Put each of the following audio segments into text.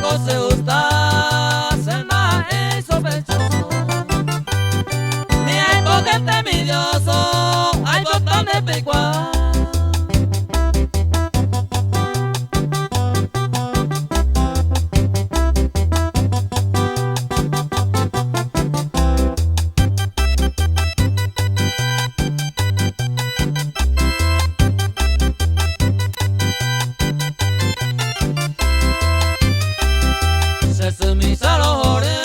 Chéko che gusta che ndaha'éi sospechoso. Ni aipo gente envidioso aipota nde peikuaa. Che symi rohory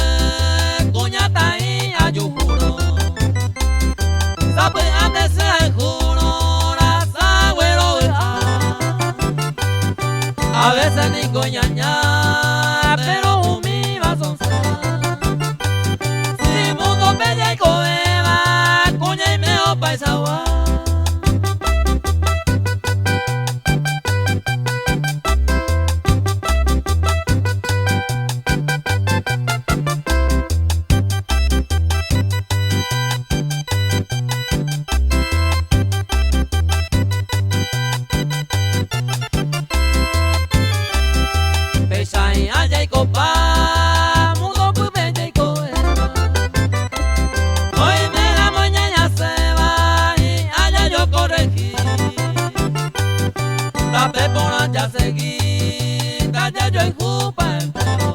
kuñataĩ ajuhúrõ. Sapy'ánte che hayhúrõ rasa guerovy'a. A veces niko ñaña, pero umíva sonsã. Si múndope jaikovéva kuñaime opaichagua. Péicha jaikopa múndo pype jaikovéva. Oiméramo ñañasẽva hi'ã jajokorrehi. Tape porã jasegi tajajoayhúpa entero.